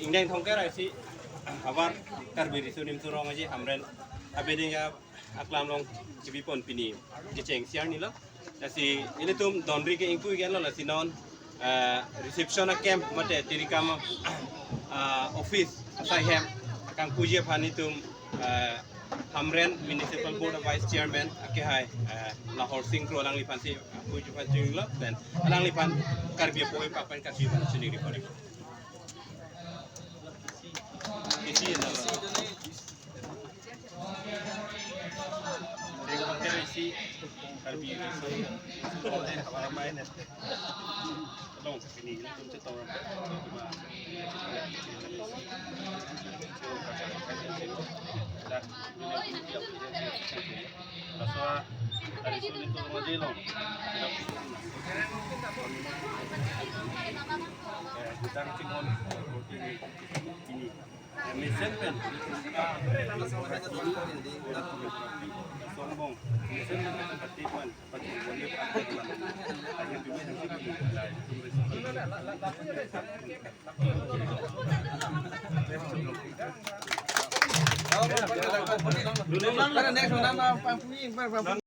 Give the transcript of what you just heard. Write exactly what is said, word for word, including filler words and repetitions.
Ingdeng thomkep ra isi havar Karbi Riso Nimso Rong Aje Hamren abeding aklam along chibipon pini kecheng siar nilo. Lasi ilitum donri ke ingpu iklo, lasi non, eh, reception a camp mate tirikam, ah, office asai hem kangpuji aphan itum, eh, Hamren Municipal Board of Vice Chairman akehai, eh, Lahor Singh Kro alangliphan si puji aphan chunilo, then alangliphan Karbi apoipak pen Karbi aphan chini report. Isi na. Deng hotel isi Karbi Riso Nimso Rong Aje Hamren along pini ilitum chetong. Laso a Riso Nimso Rong Aje along, eh, gudang chinghon, eh, roti ini, ini. Eh, mesen pen, ah, songbong, mesen pen, pati pen, pati pen, pati pen. Next one,